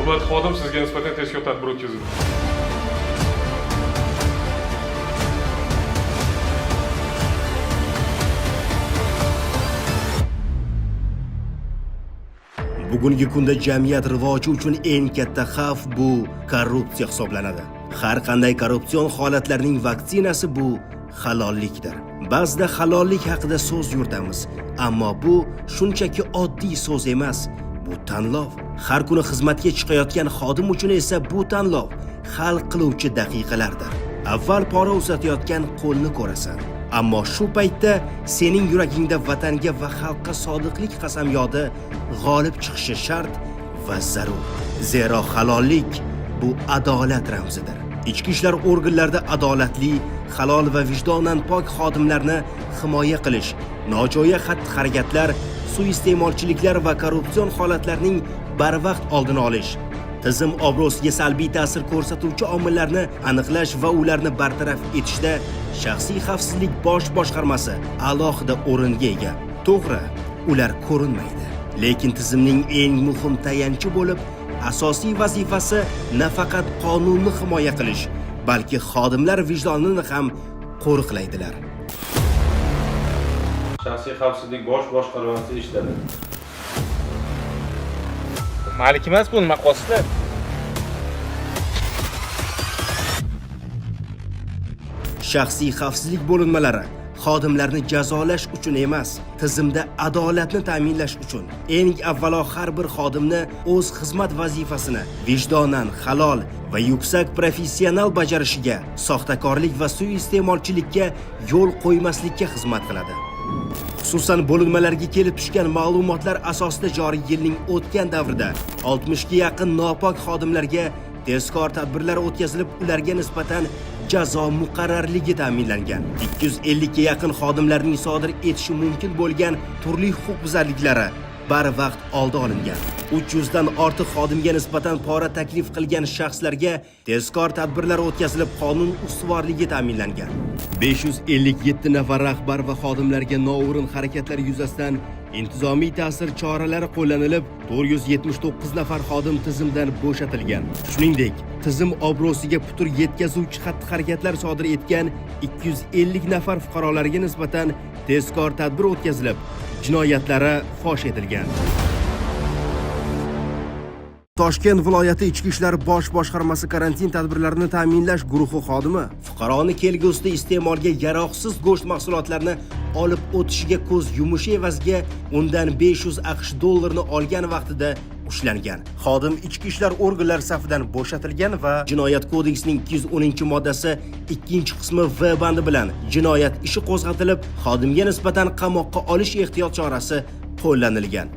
Hurmatli xodim, sizga nisbatan tezkor tadbir o'tkazildi. Bugungi kunda jamiyat rivoji uchun eng katta xavf bu korrupsiya hisoblanadi. Har qanday korrupsion holatlarning vaksinasi bu halollikdir. Ba'zida halollik haqida so'z yuritamiz, ammo bu shunchaki oddiy so'z emas, bu tanlov. Har kuni xizmatga chiqayotgan xodim uchun esa bu tanlov hal qiluvchi daqiqalardir. Avval pora uzatayotgan qo'lni ko'rasan. Ammo shu paytda sening yuragingda vatanga va xalqqa sodiqlik qasamyodi g'olib chiqishi shart va zarur. Zero halollik bu adolat ramzidir. Ichki ishlar organlarida adolatli, halol va vijdonan pok xodimlarni himoya qilish, nojo'ya xatti-harakatlar, suiiste'molchiliklar va korrupsion holatlarning barvaqt oldini olish, tizim obro'siga salbiy ta'sir ko'rsatuvchi omillarni aniqlash va ularni bartaraf etishda shaxsiy xavfsizlik bosh boshqarmasi alohida o'ringa ega. To'g'ri, ular ko'rinmaydi, lekin tizimning eng muhim tayanchi bo'lib, asosiy vazifasi nafaqat qonunni himoya qilish, balki xodimlar vijdonini ham qo'riqlaydilar. Shaxsiy xavfsizlik bosh boshqarmasi eshitadi. Malik emas bu, nima qilyapsizlar? Shaxsiy xavfsizlik bo'linmalari xodimlarni jazolash uchun emas, tizimda adolatni ta'minlash uchun. Eng avvalo har bir xodimni o'z xizmat vazifasini vijdonan, halol va yuksak professional bajarishiga, soxtakorlik va suiiste'molchilikka yo'l qo'ymaslikka xizmat qiladi. Xususan, bo'linmalarga kelib tushgan ma'lumotlar asosida joriy yilning o'tgan davrida 60 ga yaqin nopok xodimlarga tezkor tadbirlar o'tkazilib, ularga nisbatan jazo muqarrarligi ta'minlangan. 250 ga yaqin xodimlarning sodir etishi mumkin bo'lgan turli huquqbuzarliklari barvaqt oldi olingan. 300 dan ortiq xodimga nisbatan pora taklif qilgan shaxslarga tezkor tadbirlar o'tkazilib, qonun ustuvorligi ta'minlangan. 557 nafar rahbar va xodimlarga noo'rin harakatlar yuzasidan intizomiy ta'sir choralari qo'llanilib, 479 nafar xodim tizimdan bo'shatilgan. Shuningdek, tizim obro'siga putur yetkazuvchi xatti-harakatlar sodir etgan 250 nafar fuqarolarga nisbatan tezkor tadbir o'tkazilib, jinoyatlari fosh etilgan. Toshkent viloyati Ichki ishlar bosh boshqarmasi karantin tadbirlarini ta'minlash guruhi xodimi fuqaroni kelgusida iste'molga yaroqsiz go'sht mahsulotlarini olib o'tishiga ko'z yumishi evaziga undan 500 AQSh dollarini olgan vaqtida ushlangan. Xodim ichki ishlar organlari safidan bo'shatilgan va Jinoyat kodeksining 210-moddasi 2-qismi V bandi bilan jinoyat ishi qo'zg'atilib, xodimga nisbatan qamoqqa olish ehtiyot chorasi qo'llanilgan.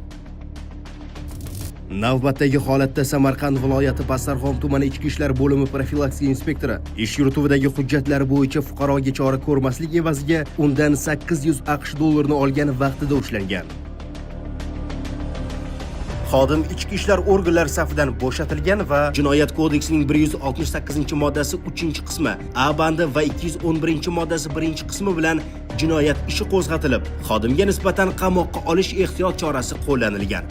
Navbatdagi holatda Samarqand viloyati Pastdarg'om tumani Ichki ishlar bo'limi profilaktika inspektori ish yurituvidagi hujjatlar bo'yicha fuqaroga chora ko'rmaslik evaziga undan 800 AQSh dollarini olgan vaqtida ushlangan. Xodim ichki ishlar organlari safidan bo'shatilgan va Jinoyat kodeksining 168-moddasi 3-qismi A bandi va 211-moddasi 1-qismi bilan jinoyat ishi qo'zg'atilib, xodimga nisbatan qamoqqa olish ehtiyot chorasi qo'llanilgan.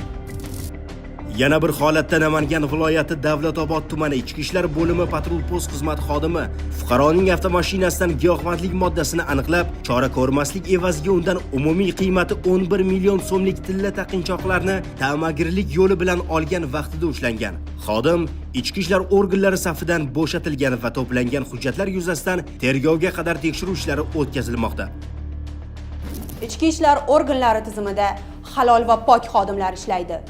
Yana bir holatda Namangan viloyati Davlatobod tumani Ichki ishlar bo'limi patrul post xizmati xodimi fuqaroning avtomashinasidan giyohvandlik moddasini aniqlab, chora ko'rmaslik evaziga undan umumiy qiymati 11 million so'mlik tilla taqinchoqlarni ta'magirlik yo'li bilan olgan vaqtida ushlangan. Xodim ichki ishlar organlari safidan bo'shatilgan va to'plangan hujjatlar yuzasidan tergovga qadar tekshiruv ishlari o'tkazilmoqda. Ichki ishlar organlari tizimida halol va pok xodimlar ishlaydi.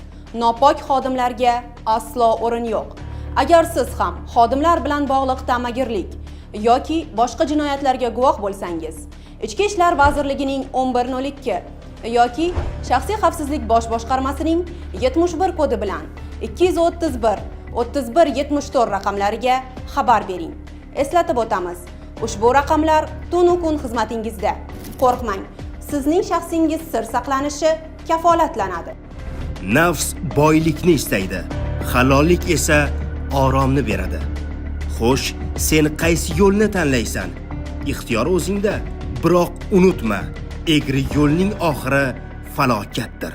Nopok xodimlarga aslo o'rin yo'q. Agar siz ham xodimlar bilan bog'liq ta'magirlik yoki boshqa jinoyatlarga guvoh bo'lsangiz, Ichki ishlar vazirligining 1102 yoki Shaxsiy xavfsizlik bosh boshqarmasining 71 kodi bilan 231 31 74 raqamlariga xabar bering. Eslatib o'tamiz, ushbu raqamlar tunu kun xizmatingizda. Qo'rqmang, sizning shaxsingiz sir saqlanishi kafolatlanadi. Nafs boylikni istaydi, halollik esa oromni beradi. Xo'sh, sen qaysi yo'lni tanlaysan? Ixtiyor o'zingda. Biroq unutma, egri yo'lning oxiri falokatdir.